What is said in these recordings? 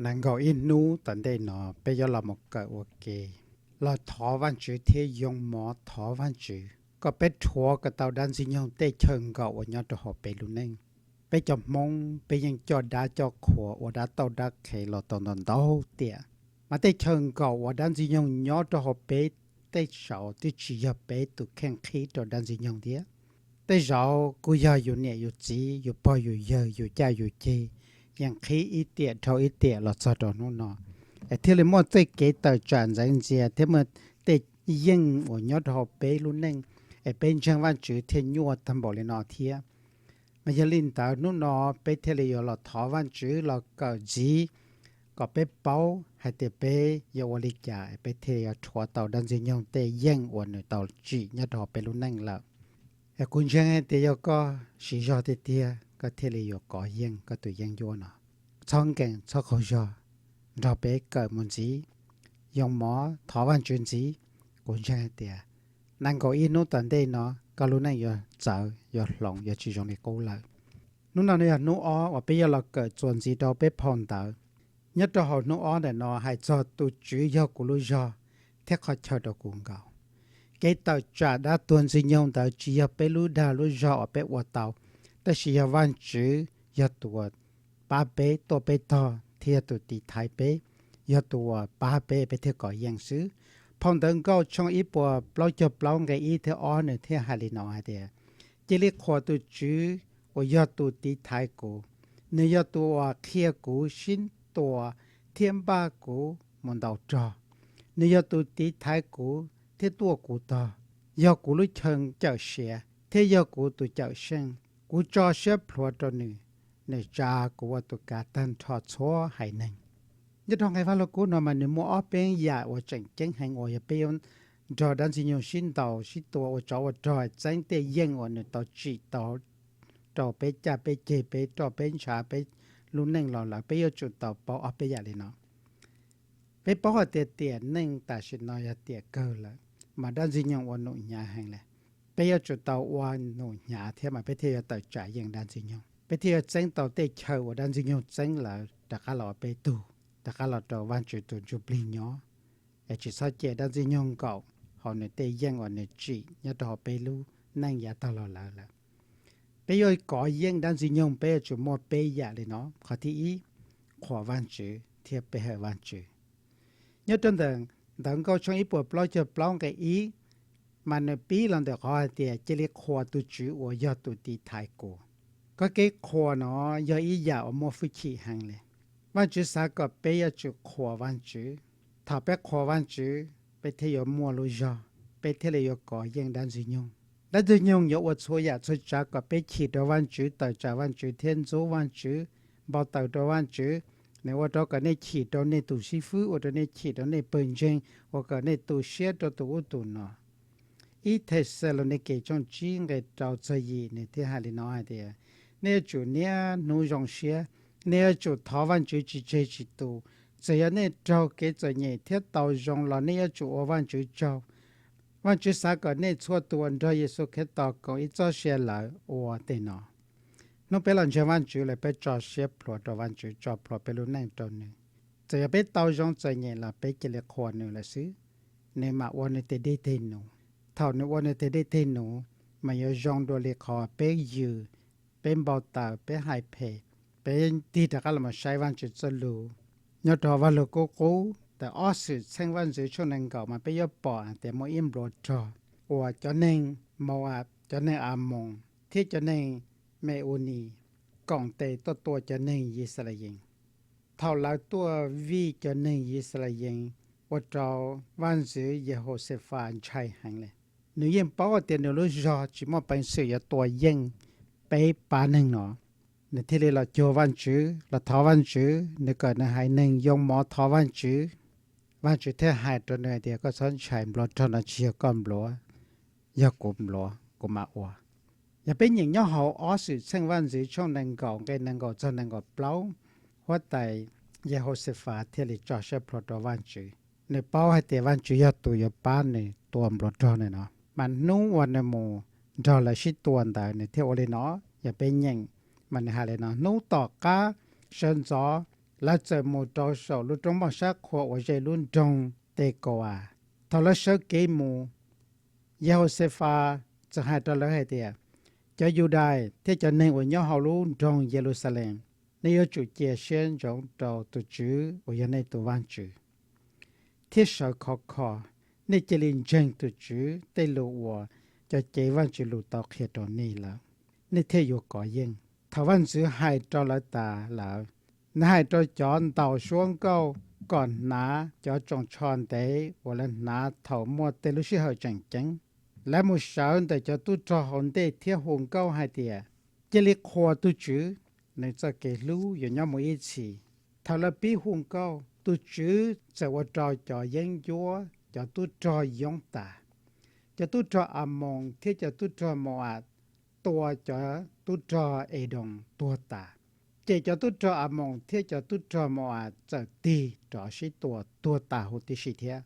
Nees nkaum ib hnub tom ntej no peb yuav los mus kawm ua ke, los thov Vajtswv thiab yoo mov thov Vajtswv kom peb rhuav kom tau dab Ntxwg Nyoog tej chaw nkaum uas nyob rau hauv peb lub neej. Peb cov Hmoob peb yeej coj dab coj qhua ua dab tauj dab qhev los tau ntau ntau tiam, mas tej chaw nkaum uas dab Ntxwg Nyoog nyob rau hauv peb tej zaum twb tsis yog peb tus kheej qhib rau dab Ntxwg Nyoog thiab. Tej zaum kuj yog yus niam yus txiv, yus pog yus yawg, yus caj yus ceg yeej qhib ib tiam dhau ib tiam los txog rau hnub no, es thiaj li muaj tej kev tawm tsam ntxeev ntxias thiab muaj tej yeej uas nyob rau hauv peb lub neej, es peb ntseeg Vajtswv thiaj nyuaj tag npaum li no thiab. Mas yog li ntawd hnub no peb thiaj li yuav los thov Vajtswv los kawm ntxiv kom peb paub hais tias peb yuav ua li cas peb thiaj yuav rhuav tau dab Ntxwg Nyoog tej yeej uas nws tau tsim nyob rau hauv peb lub neej lawm. Es kuv ntseeg hais tias yog koj siv zog tiag tiag koj thiaj li yuav kov yeej koj tus yeeb ncuab no. Txhob nkees txhob qaug zog, nrog peb kawm mus ntxiv, yoo mov thov Vajtswv ntxiv. Kuv ntseeg hais tias nees nkaum ib hnub tom ntej no koj lub neej yuav txawv yuav hloov yuav tsis zoo li qub lawm. Hnub no yog hnub ob uas peb yuav los kawm txuas ntxiv rau peb phau ntawv. Nyob rau hauv hnub ob ntawm no hais txog tus Tswv yog kuv lub zog thiab qhov chaw rau kuv nkaum. Kev tawm tsam dab tuag Ntxwg Nyoog ntawd tsis yog peb lub dag lub zog uas peb ua tau, tab sis yog Vajtswv yog tus uas pab peb tuaj peb tog thiab yog tus tiv thaiv peb, yog tus uas pab peb peb thiaj kov yeej xwb. Phau ntawv Nkauj tshooj ib puas plaub caug plaub nqe ib thiab ob nws thiaj hais li no hais tias, cia li qhuas tus Tswv uas yog tus tiv thaiv kuv, nws yog tus uas qhia kuv sib tua thiab npaj kuv mus ntaus rog, nws yog tus tiv thaiv kuv thiab tuaj kuv tog, yog kuv lub chaw cawm siav thiab yog kuv tus cawm seej. Kuv tso siab plhuav rau nws, nws tsa kuv ua tus kav tag nrho txhua haiv neeg. Nyob rau nqe Vaj Lug Kub no mas nws muaj ob peb yam uas tseem ceeb heev uas yog peb yuav nrog dab Ntxwg Nyoog sib ntaus sib tua ua tsov ua rog txeeb tej yeej uas nws tau tsim tau rau peb caj peb ceg peb roj peb ntshav peb lub neej los lawm, peb yuav tsum tau paub ob peb yam li no. Peb paub hais tias tiam neej tam sim no yog tiam kawg lawm, mas dab Ntxwg Nyoog ua num hnyav heev li. Peb yuav tsum tau ua num hnyav thiab mas peb thiaj yuav tawm tsam yeej dab Ntxwg Nyoog, peb thiaj yuav txeeb tau tej chaw uas dab Ntxwg Nyoog txeeb lawm rov qab los ua peb tug, rov qab los rau Vajtswv tus ntsuj plig nyob. Es tsis txhob cem dab Ntxwg Nyoog nkaum hauv nws tej yeej uas nws tsim nyob rau hauv peb lub neej yav tag los lawm lawm. Peb yuav kov yeej dab Ntxwg Nyoog peb yuav tsum muaj peb yam li no. Qhov thib ib, qhuas Vajtswv thiab pe hawm Vajtswv. Nyob rau ntawm ntawv Nkauj tshooj ib puas plaub caug plaub nqe ib, mas nws pib los ntawm qhov hais tias cia li qhuas tus Tswv uas yog tus tiv thaiv kuv. Qhov kev qhuas no yog ib yam uas muaj hwj chim heev li. Vajtswv xav kom peb yuav tsum qhuas Vajtswv. Thaum peb qhuas Vajtswv peb thiaj yuav muaj lub zog, peb thiaj li yuav kov yeej dab Ntxwg Nyoog. Dab Ntxwg Nyoog yuav ua txhua yam txhua tsav kom peb chim rau Vajtswv, tawm tsam Vajtswv thiab ntxub Vajtswv, npau taws rau Vajtswv. Nws ua rau kom nej chim rau nej tus xib fwb, ua rau nej chim rau nej pawg ntseeg, ua kom nej tu siab rau tus ub tus no. Ib Thexalaunikes tshooj tsib nqe rau txog yim nws thiaj hais li no hais tias, nej yuav tsum niaj hnub zoo siab, nej yuav tsum thov Vajtswv tsis tseg tsis tu. Txawm yog nej raug kev txom nyem thiab tau zoo los nej yuav tsum ua Vajtswv tsaug. Vajtswv xav kom nej txhua tus uas nrog Yexus Khetos koom ib txoj sia lawm ua tej no. Hnub peb los ntseeg Vajtswv lawm peb tso siab plhuav rau Vajtswv, tso plhuav peb lub neej rau nws. Txawm yog peb tau zoo txom nyem los peb cia li qhuas nws lawm xwb, nws mam ua nws tes dej tes num. Thaum nws ua nws tes dej tes num, mas yuav zoo dua li qhov peb yws, peb npau taws, peb hais phem, peb tig rov qab los saib Vajtswv txoj lus. Nyob rau Vaj Lug Kub Qub ntawm ob Xwmtxheej Vaj Ntxwv tshooj nees nkaum mas peb yuav pom hais tias muaj ib npluav rog uas cov neeg Mau-am, cov neeg Amoos thiab cov neeg Me-u-nis koom tes tuaj tua cov neeg Yixalayees. Thaum lawv tuaj vij cov neeg Yixalayees, ua rau Vaj Ntxwv Yehausefas ntshai heev li. Nws yeej paub tias nws lub zog tsis muaj peev xwm yuav tua yeej peb pab neeg no. Nws thiaj li los cuag Vaj Ntxwv, los thov Vaj Ntxwv, nws kom nws haiv neeg yoo mov thov Vaj Ntxwv. Vaj Ntxwv thiaj hais rau nws hais tias, koj txhob ntshai, npluav rog no tsis yog koj npluav, yog kuv npluav, kuv mam ua. Yog peb nyeem nyob hauv ob Xwmtxheej Vaj Ntxwv tshooj nees nkaum nqe nees nkaum txog nees nkaum plaub, huab tais Yehausefas thiaj li tso siab plhuav rau Vaj Ntxwv. Nws paub hais tias Vaj Ntxwv yog tus yuav pab nws tua npluav rog nws no. Mas hnub uas nws mus nrog lawv sib tua ntawd nws thiaj ua li no. Yog peb nyeem, mas nws hais li no, hnub tom qab sawv ntxov lawv txawm mus rau saum lub roob moj sab qhua uas ze lub nroog Tekau-as. Thaum lawv sawv kev mus, Yehausefas txawm hais rau lawv hais tias, Cov Yudais thiab cov neeg uas nyob hauv lub nroog Yeluxalees, nej yuav tsum cia siab ntsoov rau tus Tswv uas yog nej tus Vajtswv, thiab sawv khov kho, nej cia li ntseeg tus Tswv tej lus uas cov cev Vajtswv lus tau qhia rau nej lawm, nej thiaj yuav kov yeej. Thaum vaj ntxwv hais rau lawv tas lawm, nws hais rau cov ntaus suab nkauj kom hnav cov tsoos tsho ntev uas lawv hnav thaum muaj tej lub sij hawm tseem ceeb. Lawv mus sawv ntawm cov tub rog hauv ntej thiab hu nkauj hais tias, Cia li qhuas tus Tswv, nws txoj kev hlub yuav nyob mus ib txhis. Thaum lawv pib hu nkauj, tus Tswv txawm ua rau cov yeeb ncuab, cov tub rog yoob tas. Cov tub rog Amoos thiab cov tub rog Mau-am tua cov tub rog Edoos tuag tas, ces cov tub rog Amoos thiab cov tub rog Mau-am txawm tig rov sib tua tuag tas huv tib si thiab.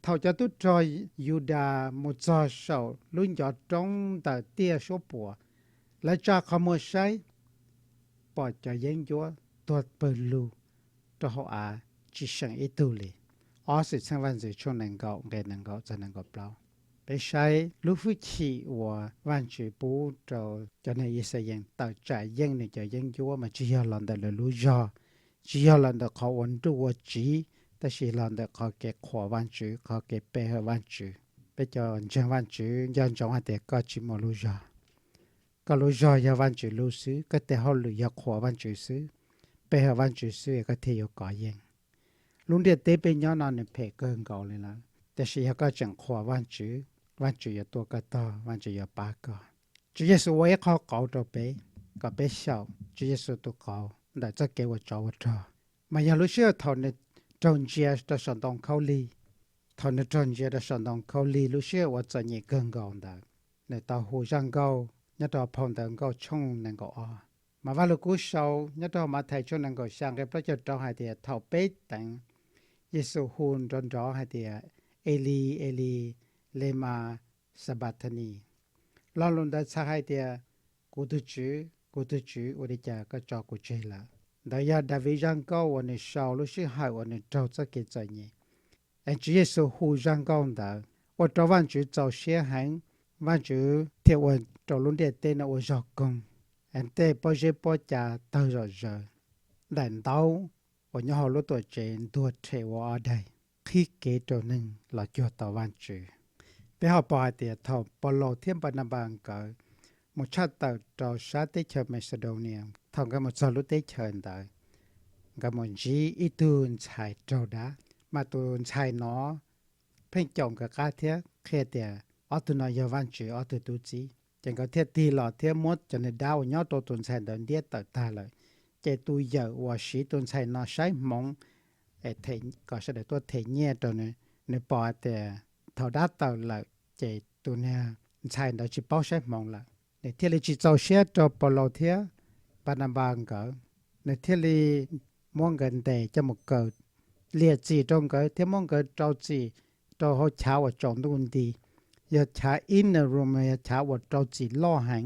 Thaum cov tub rog Yudas mus txog saum lub ncov roob ntawm tiaj suab puam, lawv tsa qhov muag saib, pom cov yeeb ncuab tuag pawg lug rau hauv av, tsis seem ib tug li. Ob Xwmtxheej Vaj ntxwv tshooj nees nkaum nqe nees nkaum txog nees nkaum plaub. Peb saib lub hwj chim uas Vajtswv pub rau cov neeg Yixalayees tawm tsam yeej nws cov yeeb ncuab mas tsis yog los ntawm lawv lub zog, tsis yog los ntawm qhov ua nruj ua tsiv, tab sis los ntawm qhov kev qhuas Vajtswv, qhov kev pe hawm Vajtswv. Peb cov ntseeg Vajtswv nco ntsoov hais tias koj tsis muaj lub zog. Koj lub zog yog Vajtswv lub xwb, koj tej hauj lwm yog qhuas Vajtswv xwb, pe hawm Vajtswv xwb koj thiaj yuav kov yeej. Lub ntiaj teb peb nyob no nws phem kawg nkaus li lawm, tiam sis yog koj tseem qhuas Vajtswv, Vajtswv yuav tuaj koj tog, Vajtswv yuav pab koj. Tswv Yexus ua ib qho qauv rau peb, kom peb xyaum Tswv Yexus tus qauv ntawm txoj kev ua tsov ua rog. Mas yog lub sij hawm thaum nws raug ntsia rau saum ntoo khaub lig, thaum nws raug ntsia rau saum ntoo khaub lig lub sij hawm uas txom nyem kawg nkaus ntawd, nws tau hu zaj nkauj nyob rau phau ntawv nkauj tshooj nees nkaum ob. Mas Vaj Lug Kub sau nyob rau Mathais tshooj nees nkaum xya nqe plaub caug rau hais tias thaum peb teev, Yexus hu nrov nrov hais tias, Elis, Elis, lemas xabakthanis? Lo lus ntawd txhais hais tias, Kuv tus Tswv, kuv tus Tswv, ua li cas koj tso kuv tseg lawm? Ntawd yog Daviv zaj nkauj uas nws sau lub sij hawm uas nws raug txoj kev txom nyem. Es Tswv Yexus hu zaj nkauj ntawd ua rau Vajtswv txaus siab heev, Vajtswv thiaj ua rau lub ntiaj teb no ua zog koog, es tej pob zeb pob cav tawg zom zaws, daim ntaub uas nyob hauv lub tuam tsev ntuag rhe ua ob daim, qhib kev rau neeg los cuag tau Vajtswv. Peb ho pom hais tias thaum Paulus thiab Npananpas nkawd mus tshaj tawm rau sab teb chaws Maxedonias, thaum nkawd mus txog lub teb chaws ntawd, nkawd mus ntsib ib tug ntxhais raug dab, mas tus ntxhais no pheej caum nkawd qab thiab qhia tias ob tug no yog Vajtswv ob tug tub txib. Ces nkawd thiaj tig los thiab muab cov niag dab uas nyob rau tus ntxhais ntawd ntiab tawm tag lawm. Ces tus yawm uas siv tus ntxhais no saib hmoov kom sawv daws tuaj them nyiaj rau nws, nws pom hais tias thaum dab tawm lawm ces tus niag ntxhais ntawd tsis paub saib hmoov lawm, nws thiaj li tsis txaus siab rau Paulus thiab Npananpas nkawd. Nws thiaj li muab nkawd ntes coj mus kaw, liam txim rau nkawd thiab muab nkawd rau txim rau hauv chav uas tsaus ntuj nti, yog chav inner room, yog chav uas rau txim loj heev.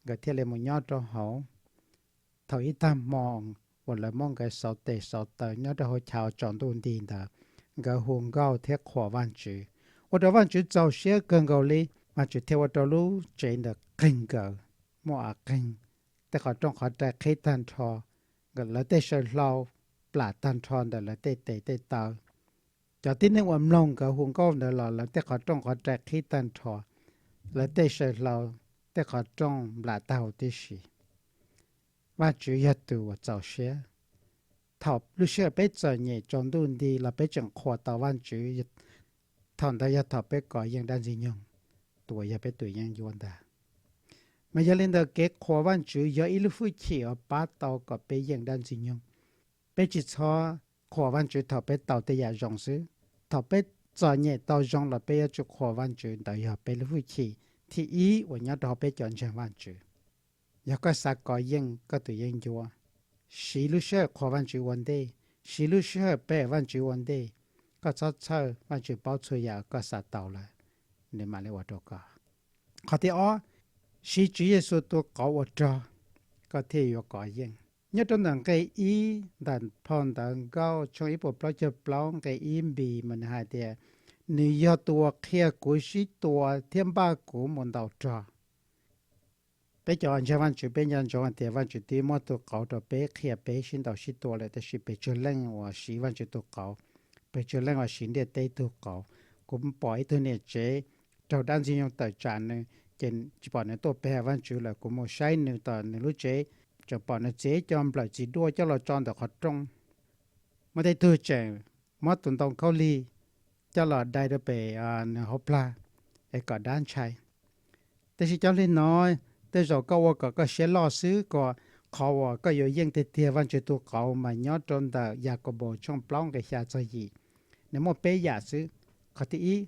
Nkawd thiaj li mus nyob rau hauv. Thaum ib tag hmo uas lawv muab nkawd xauv tes xauv taw nyob rau hauv chav uas tsaus ntuj nti ntawd, nkawd hu nkauj thiab qhuas Vajtswv, ua rau Vajtswv txaus siab kawg nkaus li. Vajtswv thiaj ua rau lub tsev ntawd qeeg nkaus, muaj av qeeg, tej qhov rooj qhov rai qhib tag nrho, lawv tej saw hlau plam tag nrho ntawm lawv tej tes tej taw. Cov tib neeg uas mloog nkawd hu nkauj ntawd los lawv tej qhov rooj qhov rai qhib tag nrho, lawv tej saw hlau, tej qhov rooj nplam tag huv tib si. Vajtswv yog tus uas txaus siab. Thaum lub sij hawm peb txom nyem tsaus ntuj nti los peb tseem qhuas tau Vajtswv, thaum ntawd yog thaum peb kov yeej dab Ntxwg Nyoog, tus uas yog peb tus yeeb ncuab ntag. Mas yog li ntawd kev qhuas Vajtswv yog ib lub hwj chim uas pab tau kom peb yeej dab Ntxwg Nyoog. Peb tsis txhob qhuas Vajtswv thaum peb tau tej yam zoo xwb. Thaum peb txom nyem tau zoo los peb yuav tsum qhuas Vajtswv, ntawd yog peb lub hwj chim thib ib uas nyob rau hauv peb cov ntseeg Vajtswv. Yog koj xav kov yeej koj tus yeeb ncuab, siv lub sij hawm qhuas Vajtswv ua ntej, siv lub sij hawm pe Vajtswv ua ntej. Koj txhob txhawj, Vajtswv paub txhua yam koj xav tau lawm, nws mam li ua rau koj. Qhov thib ob, siv Tswv Yexus tus qauv ua rog, koj thiaj yuav kov yeej. Nyob rau ntawm nqe ib ntawm phau ntawv Nkauj tshooj ib puas plaub caug plaub nqe ib npis mas nws hais tias, nws yog tus uas qhia kuv sib tua thiab npaj kuv mus ntaus rog. Peb cov ntseeg Vajtswv peb nco ntsoov hais tias Vajtswv twb muab tus qauv rau peb qhia peb sib ntaus sib tua lawm, tab sis pes tsawg leej uas siv Vajtswv tus qauv, pes tsawg leej uas siv ntiaj teb tug qauv. Kuv pom ib tug niam tsev raug dab ntxwg nyoog tawm tsam nws, ces tsis pom nws tuaj pe hawm Vajtswv lawm, kuv mus saib nws tom nws lub tsev, tseem pom nws txiav cov nplawm txiv duaj coj los tso ntawm qhov rooj. Muaj tej tug tseem muab tus ntoo khaub lig coj los dai rau pem nws hauv plag es kom dab ntshai. Tab sis cov lig no tej zaum koj ua kom koj siab loj xwb, kom qhov uas koj yuav yeej tiag tiag Vajtswv tus qauv mas nyob rau ntawm Yakaunpaus tshooj plaub nqe xya txog yim. Nws muaj peb yam xwb. Qhov thib ib,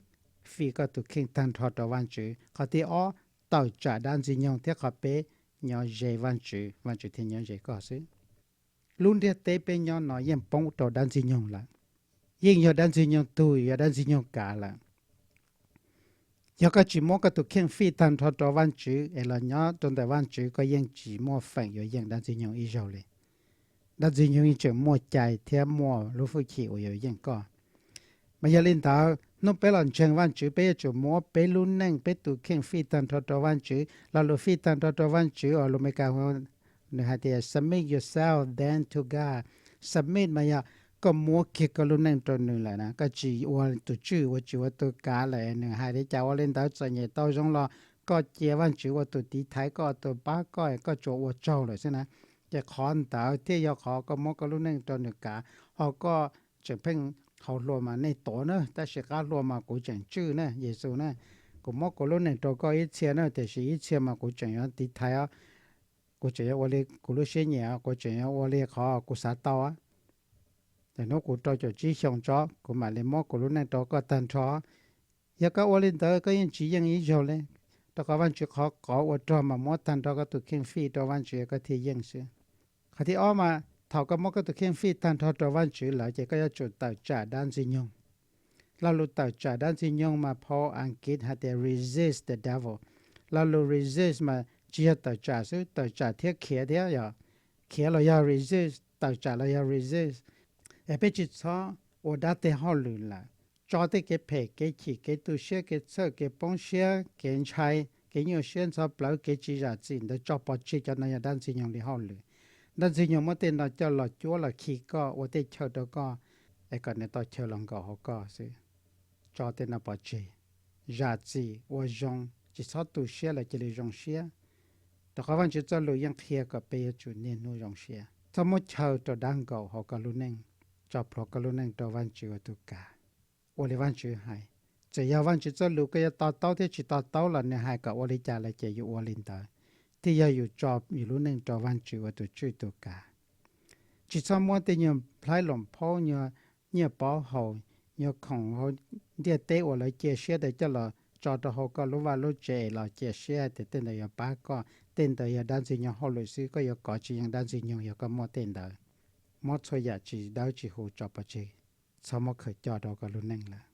fij koj tus kheej tag nrho rau Vajtswv. Qhov thib ob, tawm tsam dab ntxwg nyoog. Thiab qhov peb, nyob ze Vajtswv, Vajtswv thiaj nyob ze koj xwb. Lub ntiaj teb peb nyob no yeej poob rau dab ntxwg nyoog lawm, yeej yog dab ntxwg nyoog tug, yog dab ntxwg nyoog kav lawm. Yog koj tsis muab koj tus kheej fij tag nrho rau Vajtswv es los nyob rau ntawm Vajtswv, koj yeej tsis muaj feem yuav yeej dab ntxwg nyoog ib zaug li. Dab ntxwg nyoog yeej tseem muaj cai thiab muaj lub hwj chim uas yuav yeej koj. Mas yog li ntawd, hnub peb los ntseeg Vajtswv, peb yuav tsum muab peb lub neej, peb tus kheej fij tag nrho rau Vajtswv. Lo lus fij tag nrho rau Vajtswv uas lus Meskas nws hais tias submit yourself then to God. Submit mas yog koj muab kiag koj lub neej rau nws lawm na, koj tsis ua tus tswj, ua tsis ua tus kav lawm. Nws hais li cas ua li ntawd, txom nyem tau zoo los koj cia Vajtswv ua tus tiv thaiv koj, ua tus pab koj, koj tsuas ua tsaug lawm xwb na. Ces qhov ntawd thiaj yog qhov koj muab koj lub neej rau nws kav. Ho koj tseem pheej, hauv hlua mas nej tuav na, tab sis qab hlua mas kuv tseem tswj na, Yexus na. Kuv muab kuv lub neej rau koj ib txhia na, tiam sis ib txhia mas kuv tseem yuav tiv thaiv os, kuv tseem yuav ua li kuv lub siab nyiam os, kuv tseem yuav ua li qhov kuv xav tau. Ces hnub kuv rau caum tsib xyoos tso, kuv mam li muab kuv lub neej rau koj tag nrho. Yog koj ua li ntawd koj yeej tsis yeej ib zaug li, rau qhov Vajtswv qhov qauv ua rog mas muab tag nrho koj tus kheej fij rau Vajtswv koj thiaj yeej xwb. Qhov thib ob mas thaum koj muab koj tus kheej fij tag nrho rau Vajtswv lawm ces koj yuav tsum tawm tsam dab ntxwg nyoog. Lo lus tawm tsam dab ntxwg nyoog mas phau Askiv hais tias resist the devil. Lo lus resist mas tsis yog tawm tsam xwb, tawm tsam thiab khiav thiab yom. Khiav los yog resist, tawm tsam los yog resist. Es peb tsis txhob ua dab tej hauj lwm lawm. Tso tej kev phem, kev chim, kev tu siab, kev txhawj, kev poob siab, kev ntshai, kev nyuaj siab ntxhov plawv, kev tsis zam txim ntawd tso pov tseg, cov no yog dab ntxwg nyoog li hauj lwm. Dab ntxwg nyoog muab tej no coj los cuab los khi koj, ua tej chaw rau koj, es kom nws tau chaw los nkaum hauv koj xwb. Tso tej no pov tseg, zam txim, ua zoo, tsis txhob tu siab lawm cia li zoo siab. Rau qhov Vajtswv txoj lus yeej qhia kom peb yuav tsum niaj hnub zoo siab. Txhob muab chaw rau dab nkaum hauv koj lub neej, tso plhuav koj lub neej rau Vajtswv ua tus kav. Ua li Vajtswv hais. Txawm yog Vajtswv txoj lus koj yuav to taub thiab tsis to taub los nws hais kom ua li cas los ces yus ua li ntawd, thiaj yog yus tso yus lub neej rau Vajtswv ua tus tswj tus kav. Tsis txhob muab tej nyuag nplhaib loos phaub, nyuag nyiaj pov haum, nyuag khoom hauv ntiaj teb uas lawv cia siab ntawd coj los tso rau hauv koj lub vaj lub tsev es los cia siab hais tias tej ntawd yuav pab koj. Tej ntawd yog dab ntxwg nyoog hauj lwm xwb, koj yuav kov tsis yeej dab ntxwg nyoog yog koj muaj tej ntawd. Muab txhua yam tsis dawb tsis huv tso pov tseg, txhob muab khaws coj rau koj lub neej lawm.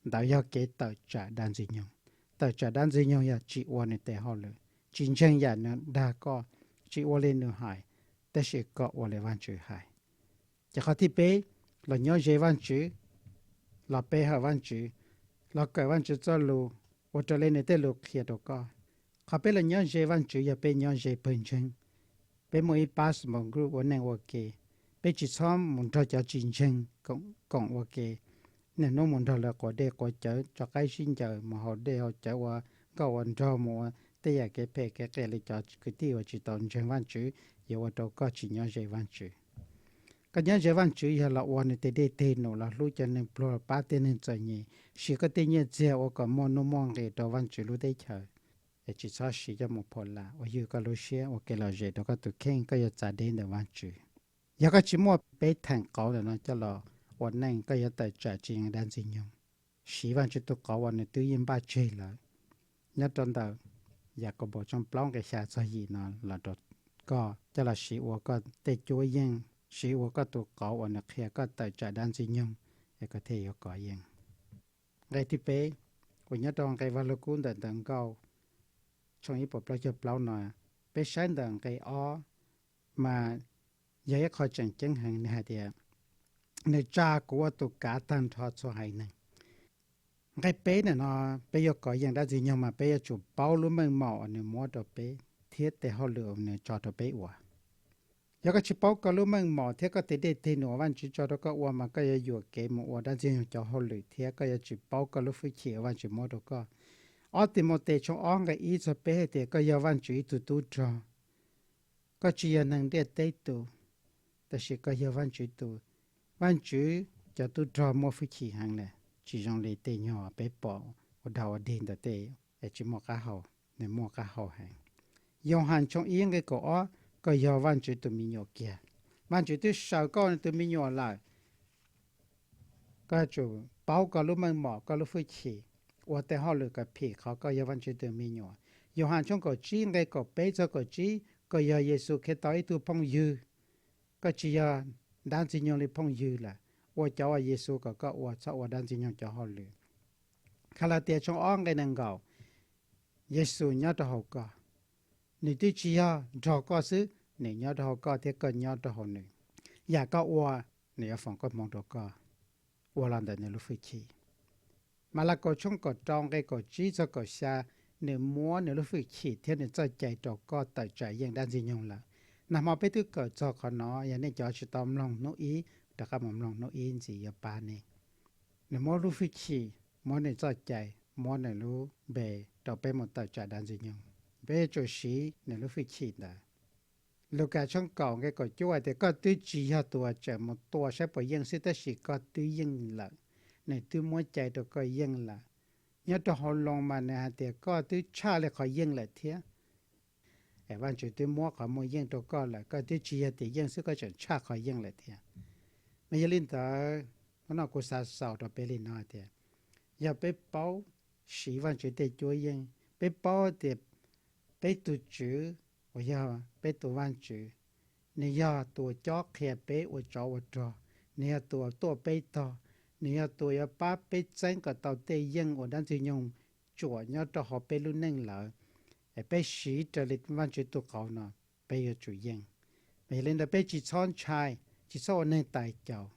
Ntawd yog kev tawm tsam dab ntxwg nyoog. Tawm tsam dab ntxwg nyoog yog tsis ua nws tes hauj lwm, tsis ntseeg yam nws dag koj, tsis ua li nws hais, tab sis kom ua li Vajtswv hais. Ces qhov thib peb, los nyob ze Vajtswv, los pe hawm Vajtswv, los kawm Vajtswv txoj lus, ua raws li nws tej lus qhia rau koj. Qhov peb los nyob ze Vajtswv yog peb nyob ze pawg ntseeg. Peb muaj ib pab small group ua neej ua ke. Peb tsis txhob mus nrog cov tsis ntseeg koom ua ke. Niaj hnub mus nrog lawv quas dej quas cawv, tso qaib sib ncaws, mus haus dej haus cawv, ua nkauj ua nraug, mus ua tej yam kev phem kev qias li cov kwv tij uas tsis tau ntseeg Vajtswv, yuav ua rau koj tsis nyob ze Vajtswv. Koj nyob ze Vajtswv yog los ua nws tes dej tes num, los hlub cov neeg pluag, pab tej neeg txom nyem, siv koj tej nyiaj txiag ua kom muaj nuj muaj nqis rau Vajtswv lub teb chaws. Es tsis txhob siv coj mus pham lam uas yog koj lub siab ua kev lom zem rau koj tus kheej, koj yuav txav deb ntawm Vajtswv. Yog koj tsis muaj peb theem qauv ntawm no coj los ua neej, koj yuav tawm tsam tsis yeej dab ntxwg nyoog. Siv Vajtswv tus qauv uas nws twb yeej npaj tseg lawm nyob rau ntawm Yakaunpaus tshooj plaub nqe xya txog yim no los rau koj, coj los siv ua koj tej cuab yeej, siv ua koj tus qauv uas nws qhia koj tawm tsam dab ntxwg nyoog, es koj thiaj yuav kov yeej. Nqe thib peb, uas nyob rau nqe Vaj Lug Kub ntawm ntawv Nkauj tshooj ib puas plaub caug plaub no, peb saib ntawm nqe ob mas yog ib qho tseem ceeb heev. Nws hais tias, nws tsa kuv ua tus kav tag nrho txhua haiv neeg. Nqe peb ntawm no, peb yuav kov yeej dab ntxwg nyoog mas peb yuav tsum paub lub meej mom uas nws muab rau peb thiab tes hauj lwm uas nws tso rau peb ua. Yog koj tsis paub koj lub meej mom thiab koj tes dej tes num uas Vajtswv tso rau koj ua mas koj yuav yuam kev mus ua dab ntxwg nyoog cov hauj lwm thiab koj yuav tsis paub koj lub hwj chim uas Vajtswv muab rau koj. Ob Timautes tshooj ob nqe ib txog peb hais tias koj yog Vajtswv ib tug tub rog. Koj tsis yog neeg ntiaj teb tus, tab sis koj yog Vajtswv tus. Vajtswv cov tub rog muaj hwj chim heev na, tsis zoo li tej nyuag peb pom ua dag ua dig ntawd tej, es tsis muaj qab hau, nws muaj qab hau heev. Yauhas tshooj ib nqe kaum ob, koj yog Vajtswv tus me nyuam kiag. Vajtswv twb saws koj ua nws tus me nyuam lawm. Koj yuav tsum paub koj lub meej mom, koj lub hwj chim, ua tej hauj lwm kom phim qhov koj yog Vajtswv tus me nyuam. Yauhas tshooj kaum tsib nqe kaum peb txog kaum tsib, koj yog Yexus Khetos ib tug phooj ywg. Koj tsis yog dab ntxwg nyoog li phooj ywg lawm, ua cov uas Yexus kom koj ua, txhob ua dab ntxwg nyoog cov hauj lwm. Kalatias tshooj ob nqe nees nkaum, Yexus nyob rau hauv koj. Nws twb tsis yog nrog koj xwb, nws nyob rau hauv koj thiab koj nyob rau hauv nws. Yam koj ua, nws yuav foom koob hmoov rau koj ua los ntawm nws lub hwj chim. Malakaus tshooj kaum rau nqe kaum tsib txog kaum xya, nws muab nws lub hwj chim thiab nws txoj cai rau koj tawm tsam yeej dab ntxwg nyoog lawm. Nag hmo peb twb kawm txog qhov no, yog nej cov tsis tau mloog hnub ib, rov qab mus mloog hnub ib ntxiv yuav pab nej. Nws muab lub hwj chim, muab nws txoj cai, muab nws lub npe rau peb mus tawm tsam dab ntxwg nyoog. Peb yuav tsum siv nws lub hwj chim ntawd. Lukas tshooj kaum nqe kaum cuaj hais tias, koj twb tsis yog tus uas tseem mus tua saib puas yeej xwb, tab sis koj twb yeej lawm. Nws twb muab cai rau koj yeej lawm. Nyob rau hauv Loos mas nws hais tias koj twb tshaj li qhov yeej lawm thiab. Es Vajtswv twb muab qhov muaj yeej rau koj lawm, koj twb tsis yog tias yeej xwb, koj tseem tshaj qhov yeej lawm thiab. Mas yog li ntawd, hnub no kuv xav xaus rau peb li no hais tias, yog peb paub siv Vajtswv tej cuab yeej, peb paub tias peb tus Tswv uas yog peb tus Vajtswv, nws yog tus uas cob qhia peb ua tsov ua rog, nws yog tus uas tuaj peb tog, nws yog tus yuav pab peb txeeb kom tau tej yeej uas dab ntxwg nyoog tsuam nyob rau hauv peb lub neej lawm, es peb siv raws li Vajtswv tus qauv no, peb yuav tsum yeej. Mas yog li ntawd peb tsis txhob ntshai, tsis txhob ua neeg tais caus.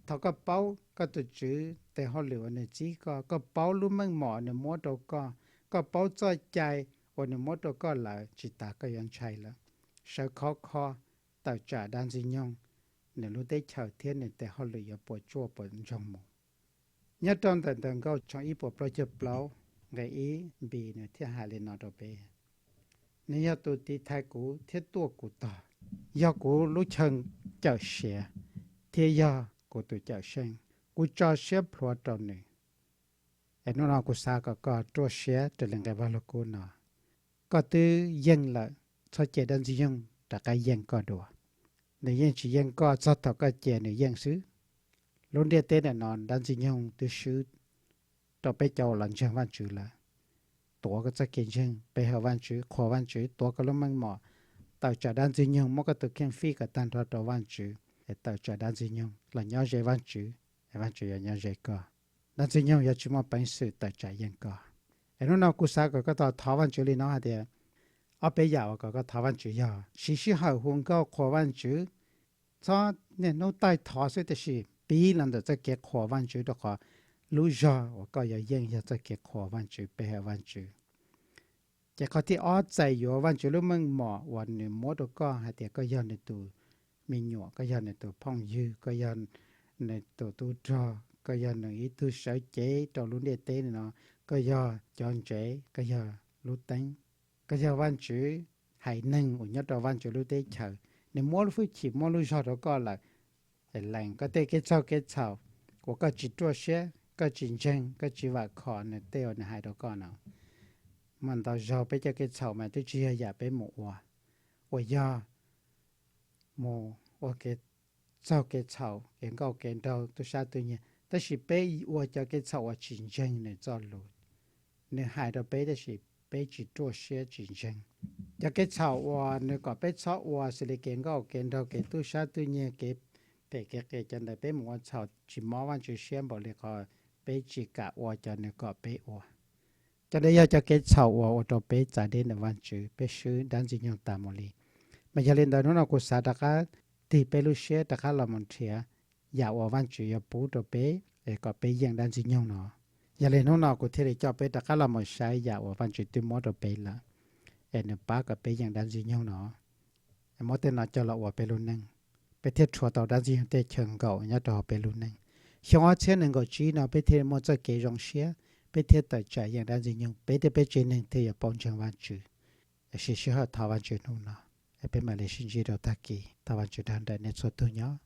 Thaum koj paub koj tus Tswv tes hauj lwm uas nws txib koj, koj paub lub meej mom nws muab rau koj, koj paub txoj cai uas nws muab rau koj lawm, tsis tas koj yuav ntshai lawm. Sawv khov kho tawm tsam dab ntxwg nyoog, nws lub teb chaws thiab nws tes hauj lwm yuav puas tsuaj puas ntsoog mus. Nyob rau ntawm Ntawv Nkauj tshooj ib puas plaub caug plaub nqe ib npi nws thiaj hais li no rau peb: Nws yog tus tiv thaiv kuv thiab tuaj kuv tog, yog kuv lub chaw cawm siav thiab yog kuv tus cawm seej. Kuv tso siab plhuav rau nws. Es hnub no kuv xav kom koj ruaj siab raws li nqe Vaj Lug Kub no. Koj twb yeej lawm, txhob cia dab ntxwg nyoog rov qab yeej koj dua. Nws yeej tsis yeej koj txog thaum koj cia nws yeej xwb. Lub ntiaj teb ntawm no dab ntxwg nyoog twb swb rau peb cov uas los ntseeg Vajtswv lawm. Tuav koj txoj kev ntseeg pe hawm Vajtswv, qhuas Vajtswv, tuav koj lub meej mom, tawm tsam dab ntxwg nyoog, muab koj tus kheej fij kom tag nrho rau Vajtswv, es tawm tsam dab ntxwg nyoog los nyob ze Vajtswv, es Vajtswv yuav nyob ze koj. Dab ntxwg nyoog yuav tsis muaj peev xwm tawm tsam yeej koj. Es hnub no kuv xav kom koj tau thov Vajtswv li no hais tias, ob peb yam uas kom koj thov Vajtswv yog siv sij hawm hu nkauj qhuas Vajtswv, txhob niaj hnub taij thov xwb, tiam sis piv los ntawm txoj kev qhuas Vajtswv, rau qhov lub zog uas koj yuav yeej yog txoj kev qhuas Vajtswv, pe hawm Vajtswv. Ces qhov thib ob, txais yuav Vajtswv lub meej mom uas nws muab rau koj hais tias koj yog nws tus me nyuam, koj yog nws tus phooj ywg, koj yog nws tus tub rog, koj yog nws ib tug sawv cev rau lub ntiaj teb no, koj yog cov ntsev, koj yog lub teeb, koj yog Vajtswv haiv neeg uas nyob rau Vajtswv lub teb chaws. Nws muab lub hwj chim, muab lub zog rau koj lawm. Lees koj tej kev txaug kev txhaum uas koj tsis ruaj siab, koj tsis ntseeg, koj tsis vam khom nws tej uas nws hais rau koj no. Mas ntau zaug peb cov kev txhaum mas twb tsis yog yam peb mus ua, uas yog mus ua kev txaug kev txhaum, kev nkauj kev nraug, tub sab tub nyiag, tab sis peb ua cov kev txhaum uas tsis ntseeg nws txoj lus. Nws hais rau peb tab sis peb tsis ruaj siab tsis ntseeg. Cov kev txhaum uas nws kom peb txhob ua xws li kev nkauj kev nraug, kev tub sab tub nyiag, kev phem kev qias, cov ntawd peb mus ua txhaum tsis mob Vajtswv siab npaum li qhov peb tsis kam ua cov nws kom peb ua. Cov ntawd yog cov kev txhaum uas ua rau peb txav deb ntawm Vajtswv, peb swb dab ntxwg nyoog tas mus li. Mas yog li ntawd hnub no kuv xav rov qab tig peb lub siab rov qab los mus nrhiav yam uas Vajtswv yuav pub rau peb es kom peb yeem dab Ntxwg Nyoog no. Yog li hnub no kuv thiaj li coj peb rov qab los mus saib yam uas Vajtswv twb muab rau peb lawm, es nws pab kom peb yeem dab Ntxwg Nyoog no. Muab tej no coj los ua peb lub neej, peb thiaj rhuav tau dab Ntxwg Nyoog tej chaw nkaum nyob rau hauv peb lub neej. Xyoo ob txhiab nees nkaum tsib no peb thiaj muaj txoj kev zoo siab, peb thiaj tawm tsam yeem dab Ntxwg Nyoog, peb thiab peb tsev neeg thiaj yuav paub ntseeg Vajtswv. Siv sij hawm thov Vajtswv hnub no, peb mam li sib ntsib rau tag kis. Thov Vajtswv dag ntawm nej txhua tus nyob.